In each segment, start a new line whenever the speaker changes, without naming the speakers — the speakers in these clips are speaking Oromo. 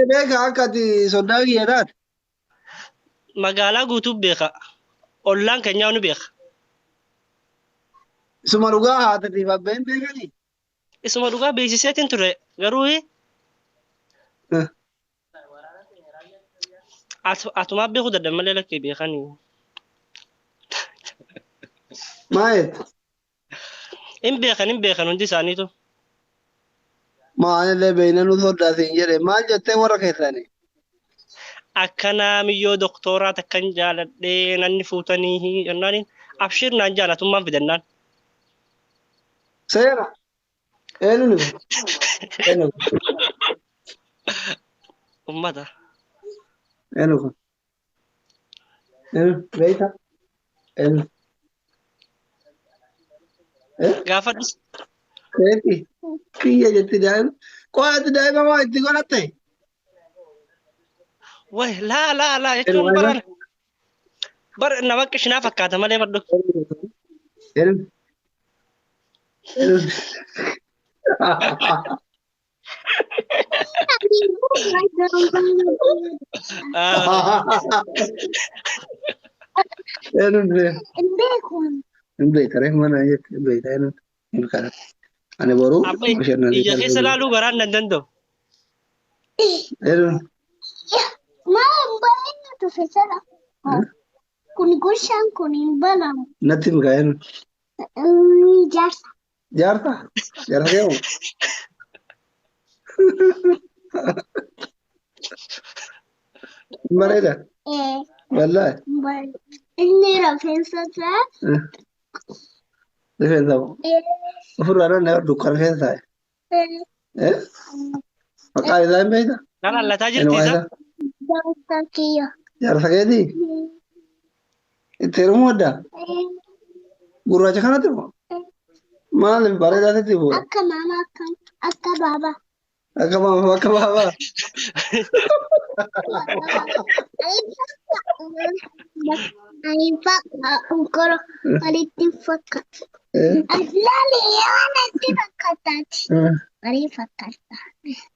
kee beeka akka ati soddaa kiyya taate?
Magaalaa guutuu beeka. Ollaan keenyaa ni beeka.
Isuma dhugaa haatatiif abbeen beekanii?
Isuma dhugaa beeksiseetiin ture garuu atumaa beekuu dadhabe malee lakkee beekanii.
Maa jette?
Hin beekan hin beekan hundi isaaniitu.
Maa anillee beeyna nu soddaa siin jedhe maal jettee warra keessanii?
Akkanaa miyyoo doktooraa takkan jaaladhee nanni fuutanii jennaaniin abshir naan jaalatummaan fidannaan.
Seera. Eenyu ni kun? Eenyu kun?
Ummata.
Eenyu kun? Eenyu beeyta? Eenyu? Eh?
Gaafadhus.
Keeti. Kiyya jetti daa'ima. Qoy ati daa'ima maa itti godhatte?
Way laa laa laa
Eenyu
jechuun
waayima?
bara bara nama qishinaa fakkaata malee badhu.
Eenyu? Eenyu? Eenyuun beeku?
Hin beeku.
Hin beekta reefu mana jetti hin beekta eenyuun hin kana. Ani boruu
Abba
bashannansiisaa
ija keessa laaluu garaan nan danda'u.
Eenyuun?
Maal hin bareedu tufe sana. Kun gurshaan kun hin banamu.
Natti himi kaa eenyuun?
Jaarsa.
Jaarsa? Jaarsa kee moo? Hin bareeda?
Ee,
Wallaahi.
hin bareedu. Inni rifeensa isaa
Rifeensa moo?
ee,
Ofirraa dhanna dukkana keessa taa'e.
ee,
Eh? Maqaa isaa hin beektaa?
Nan allataa
Eenyu
jirti
maqaa
isa.
isaa?
jaarsa kiyya.
Jaarsa keetii? Itti heerumuu addaa?
Ee,
Gurraacha kanatti moo? Maaliif bareedaa sitti fuudha?
Akka mama akka akka baba.
Akka maama akka baabaa.
Ani fakka ukoro walitti fakkaata.
Eh?
Laali waan itti fakkaataati.
Eh.
Waliin fakkaata.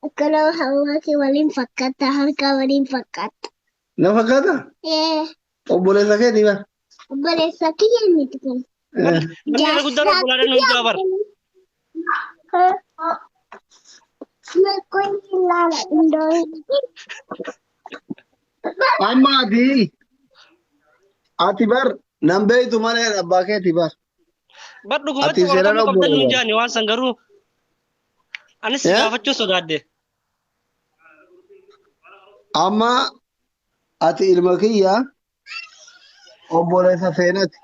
Ukoro hawaasi waliin fakkaata harka waliin fakkaata.
Na fakkaata?
Ee
Obboleessa keetii bara.
obboleessa kiyya miti kun.
Eh.
Namni irra guddaan obbolaadhaan nu jaa bara.
Kun ilaala indoon.
Amma ati ati bar nan beektu malee abbaa keetii bar.
Bar dhugumatti
Ati seeraan
qoratamuu qabdan
obboleessa.
nuun jaani waan san garuu anis
Eh?
gaafachuu sodaadde.
Amma ati ilma kiyya obboleessa seenati.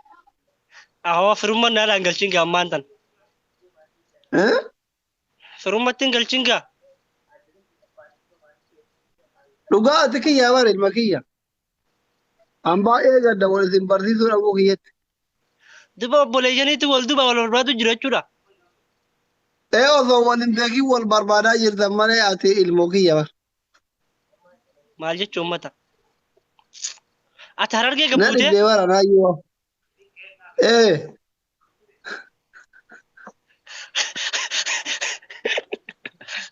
Ahoo firummaan naalaan hin galchin gaa ammaan tan.
Eh?
Firummaatti hin galchin gaa.
Dhugaa ati kiyya bar ilma kiyya. An baay'ee gadda wal isin barsiisuu dhabuu kiyyatti.
Duba obboleeyyaniitu wal duba wal barbaadu jira jechuudha.
Ee osoo wal hin beekin wal barbaadaa jirtan malee ati ilmoo kiyya bar.
Maal jechuun uummata? Ati harargee
Na
gabbuutee?
dhibdee bara naayyoo. Ee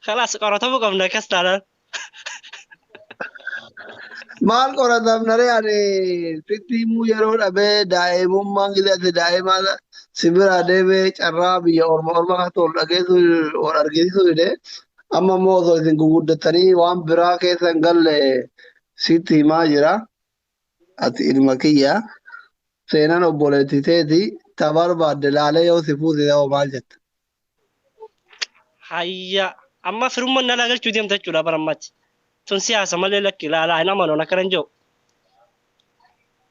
Khalaas qoratamuu qabna akkas taanaan.
Maal qoratamna ree ani sitti himuu yeroo dhabee daa'imummaan gisee ati daa'ima si biraa deemee carraa biyya orma orma kan ol dhageessu ol argisiisuu dide amma immoo osoo isin guguddattanii waan biraa keessa hin galle sitti himaa jira. Ati ilma kiyya seenaan obboleettii teeti ta barbaadde laalee yoo si fuusise hoo maal jetta?
Hayya amma firummaan nalaa galchuu deemta jechuudha bara ammaatti. Tun siyaasa malee lakki laalaa hin amanu akkana hin jiru.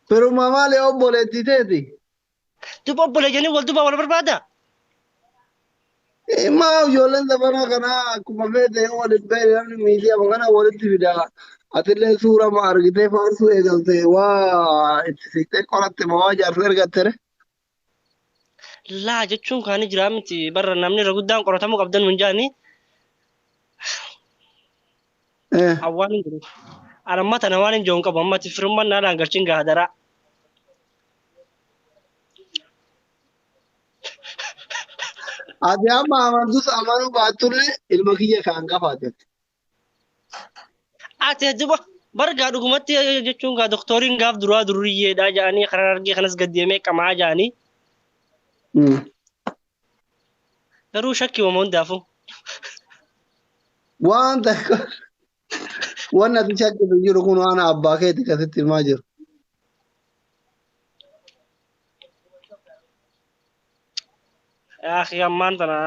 Firummaa maali obboleettii teeti?
Duba obboleeyyanii wal duba wal barbaada.
Maa ijoolleen zamanaa kanaa akkuma feete yoo waliin beekne namni miidiyaa kana walitti fida. Atillee suura ma argitee faarsuu eegalte waa itti siqxee qoratte ma waa jaarsa ergatte re.
Laa jechuun kaani jiraa miti barra namni irra guddaan qoratamuu qabdan nun jaani Awwaan hin jiru. Ani amma tana waan hin jiru hin qabu ammatti firummaan naadhaan galchin gaha daraa.
Ati amma amantus amanuu baattullee ilma kiyya kan hangafaati.
Ati duba bargaa dhugumatti jechuun gaa doktoriin gaaf duraa durriyyeedha jedhanii karaa argee kanas gad deemee qamaa jedhanii garuu shakkii wama hundaafuu.
Waan takka waan ati shakkitu jiru kun waan abbaa keeti kasitti himaa jiru.
Akhi ammaan tana.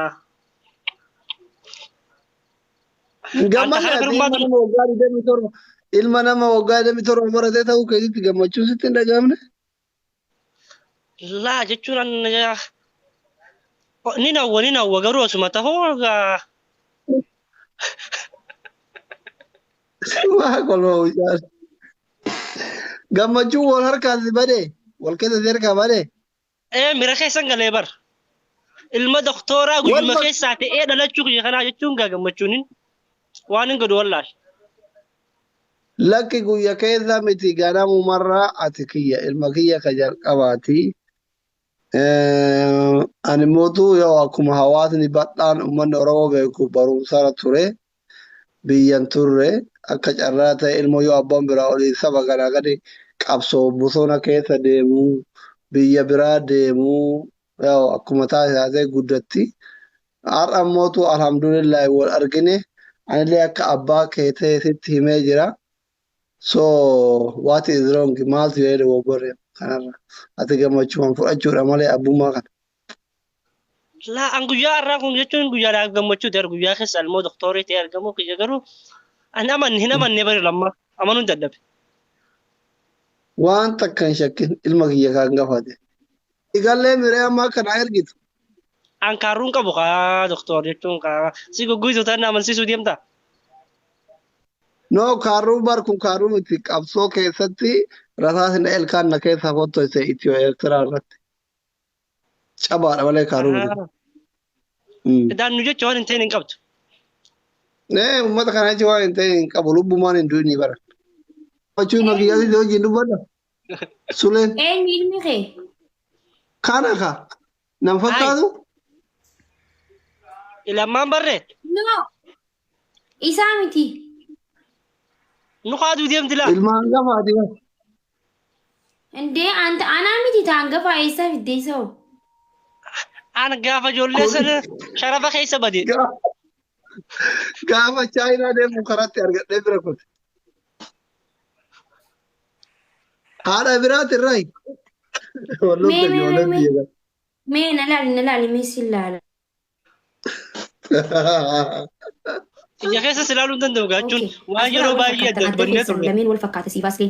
Hin gammanne
Anta
ati
harka
ilma nama waggaa 27 ilma nama waggaa 27 baratee ta'uu keetitti gammachuun sitti hin dhaga'amne?
Laa jechuun an ni nawwa ni nawwa garuu osuma tahuu gaa
Waa kolfa mucaan. Gammachuun wal harkaa si badee wal keessa si harkaa badee.
Ee mira keessan galee bar. Ilma doktooraa guyyuma
Walma
keessaa ta'ee dhalachuu kiyya kanaa jechuun gaa gammachuunin waan hin godhu wallaahi.
Lakki guyya keessa miti ganamumarraa ati kiyya ilma kiyya ka jalqabaati. Ani mootu yoo akkuma hawaasni bal'aan uummanni Oromoo beeku barumsarra ture biyyan turre akka carraa ta'e ilmoo yoo abbaan biraa olii saba kanaa gadi qabsoo bosona keessa deemu biyya biraa deemu yoo akkuma taasisee guddatti. Har'a mootu alhamdulillahi wal argine anillee akka abbaa kee ta'e sitti himee jira. So what is wrong? Maaltu jedhee dogoggorre kanarra. Ati gammachuudhaan fudhachuudha malee abbummaa kana.
Laa an guyyaa har'aa kun jechuun guyyaadhaaf gammachuu ta'e guyyaa keessa ilmoo doktoorii ta'e argamuu kiyya garuu an amanne hin amanne bari lamma amanuun dadhabe.
Waan takka hin shakkin ilma kiyya kan gafate. Igallee miree ammaa kana ergitu.
An kaarruun qabu kaa doktoor jechuun kaa si goggoitu ta'an amansiisuu deemtaa?
No kaarruu bar kun kaarruu miti qabsoo keessatti rasaasni ilkaan na keessaa fottoise Itiyoo Eertiraa irratti. Cabaadha malee kaarruu miti.
Idaan nu jecha waan hin ta'in hin qabdu.
Nee uummata kana jecha waan hin ta'in hin qabu lubbumaan hin du'in bara. Gammachuu ilma kiyyaatti wajjin dubbadha. Suleen
Eenyu ilmi kee?
kana ka nam fakkaatu.
Ilammaan barree
No. Isaa miti.
nu kaaduu deemti laa.
Ilma hangafaati.
Indee anta anaa miti ta hangafaa eessaa fiddee isa hoo?
An gaafa ijoollee sana sharafa keessa bade.
Gaafa Chaayinaa deemu karaatti argadhee bira kute. Haadha biraati irraayi.
Mee mee mee mee mee na laali na laali mee si laala.
Ija keessa si ilaaluu hin danda'u gaachuun
Okay.
waan
As biraa
yeroo
wal
baay'ee
fakkaattan
adda
adda
bannee
keessan
turre.
lameen wal fakkaata siif asli.